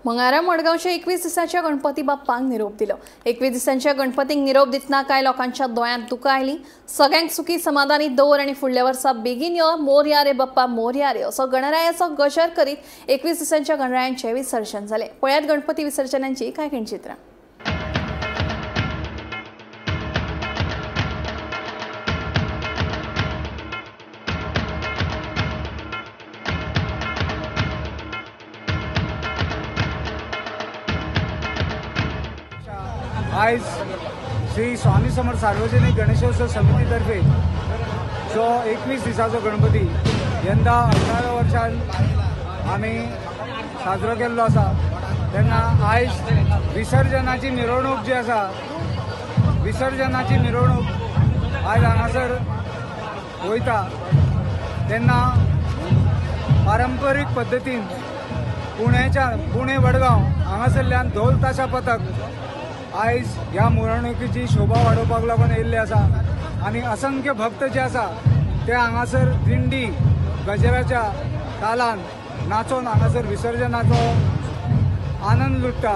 मंगळारा मडगांवच्या 21 दिसांच्या गणपती बाप्पांक निरोप दिलो. 21 दिसांच्या गणपतीक निरोप दितना कांय लोकांच्या दोळ्यांत दुकां आयलीं. सगळ्यांक सुखी समाधानी दवर आनी फुडल्या वर्सा बेगीन यो, मोरया रे बाप्पा मोरया रे असो गणरायाचो गजर करीत 21 दिसांच्या गणरायांचें विसर्जन जालें. पळयात गणपती विसर्जनांची कांय खिण चित्रां. आयज श्री स्वामी समर्थ सार्वजनिक गणेशोत्सव समितीतर्फे जो 21 दिसाचो गणपती यंदा 18व्या वर्षान आमी साजरो केल्लो आसा. तेन्ना आयज विसर्जनाची मिरवणूक जी आसा, विसर्जनाची मिरवणूक आयज हांगासर वयता. तेन्ना पारंपरीक पद्दतीन पुणे वडगांव हांगासरल्यान ढोल ताशा पथक आयज ह्या मिरवणुकीची शोभा वाडोवपाक लागून येयल्ले आसा आनी असंख्य भक्त जे आसा ते हांगासर दिंडी गजराच्या तालान नाचोन हांगासर विसर्जनाचो आनंद लुट्टा.